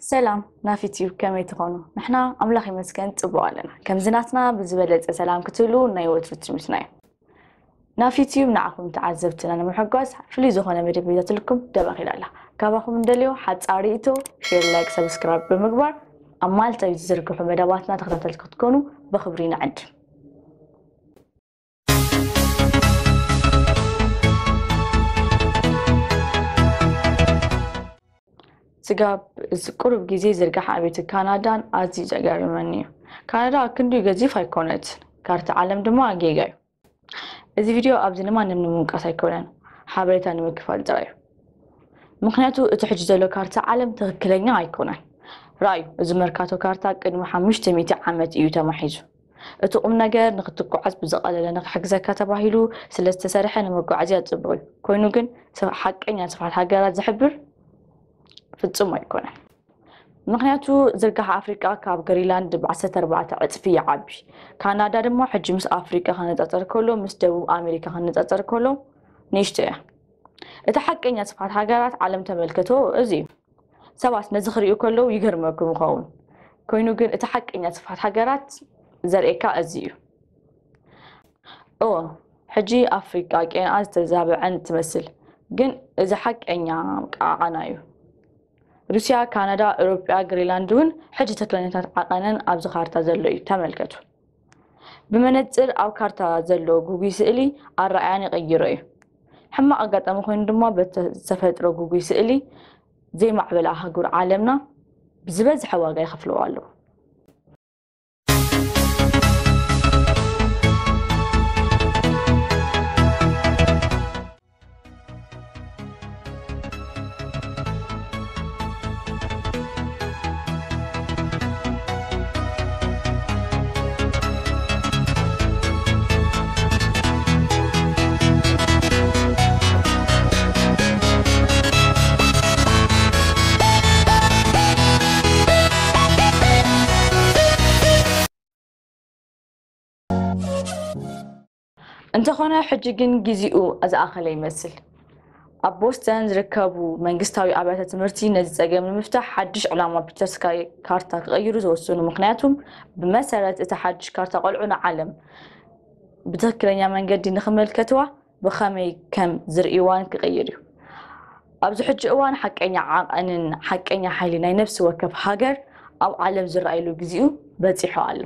ሰላም ናፊ ቲዩብ፣ ከመይ ትኾኑ? ንሕና ኣምላኽ ይመስገን ጽቡቕ ኣለና። ከምዚ ናትና ብዝበለጸ ሰላም ክትህሉ ናይ ወትሩ ትምኒትና እዩ። ናፊ ቲዩብ ንዓኹም ተዓዘብትና ንምሕጓዝ ፍሉይ ዝኾነ መደብ ሒዛትልኩም ደበኺላ ኣላ። ካባኹም እንደልዮ ሓጻር ርእይቶ፣ ሼር፣ ላይክ፣ ሰብስክራይብ ብምግባር ኣብ መዓልታዊ ዝዝርግሑ መደባትና ተኸታተልቲ ክትኮኑ ብኽብሪ ንዕድም። ስጋብ እዚ ቁሩብ ግዜ ዝርጋሕ ኣቤት ካናዳን ኣዝዩ ዘገርመኒ እዩ። ካናዳ ክንድኡ ገዚፍ ኣይኮነትን፣ ካርታ ዓለም ድማ ጌጋ እዩ። እዚ ቪድዮ ኣብዚ ንማንም ንምውቃስ ኣይኮነን፣ ሓበሬታ ንምክፋል ጥራይ እዩ። ምኽንያቱ እቲ ሕጂ ዘሎ ካርታ ዓለም ትኽክለኛ ኣይኮነን። ረኣዩ፣ እዚ መርካቶ ካርታ ቅድሚ ሓሙሽተ ሚእቲ ዓመት እዩ ተማሒዙ። እቲ ቁም ነገር ንኽትጓዓዝ ብዝቐለለ ንኽሕግዘካ ተባሂሉ ስለ ዝተሰርሐ ንመጓዓዝያ ጽቡቕ እዩ። ኮይኑ ግን ስፍ- ሓቀኛ ስፍሓት ሃገራት ዝሕብር ፍጹም ኣይኮነን። ምኽንያቱ ዝርጋሕ ኣፍሪቃ ካብ ግሪንላንድ ብ ዓሰርተ ኣርባዕተ ዕጽፊ ይዓቢ። ካናዳ ድማ ሕጂ ምስ ኣፍሪቃ ክነጻጸር ከሎ ምስ ደቡብ ኣሜሪካ ክነጻጸር ከሎ ንእሽቶ እያ። እቲ ሓቀኛ ስፍሓት ሃገራት ዓለም ተመልከቶ እዚ እዩ። ሰባት ነዚ ክርእዩ ከለዉ ይገርመኩም ይኸውን። ኮይኑ ግን እቲ ሓቀኛ ስፍሓት ሃገራት ዘርእየካ እዚ እዩ። እወ፣ ሕጂ ኣፍሪቃ ቄንኣ ዝተዛበዐን ትመስል፣ ግን እዚ ሓቀኛ ቃቓና እዩ። ሩስያ፣ ካናዳ፣ ኤውሮጳ፣ ግሪንላንድ እውን ሕጂ ትኽክለኛታት ዓቐነን ኣብዚ ካርታ ዘሎ እዩ። ተመልከቱ። ብመነጽር ኣብ ካርታ ዘሎ ጉጉይ ስእሊ ኣረኣያን ይቕይሮ እዩ። ሕማቕ ኣጋጣሚ ኮይኑ ድማ በቲ ዝተፈጥሮ ጉጉይ ስእሊ ዘይማዕበላ ኣህጉር ዓለምና ብዝበዝሐ ዋጋ ይኸፍልዎ ኣለዉ። እንተኾነ ሕጂ ግን ግዜኡ ዝኣኸለ ይመስል። ኣብ ቦስተን ዝርከቡ መንግስታዊ ኣብያተ ትምህርቲ ነዚ ጸገም ንምፍታሕ ሓድሽ ዕላማ ፒተር ስካይ ካርታ ክቕይሩ ዝወሰኑ፣ ምኽንያቱም ብመሰረት እቲ ሓድሽ ካርታ ቆልዑ ንዓለም ብትኽክለኛ መንገዲ ንኽመልከትዋ ብኸመይ ከም ዝርእይዋን ክቕይር እዩ። ኣብዚ ሕጂ እዋን ሓቀኛ ዓቐንን ሓቀኛ ሓይሊ ናይ ነፍሲ ወከፍ ሃገር ኣብ ዓለም ዝረኣየሉ ግዜኡ በጺሑ ኣሎ።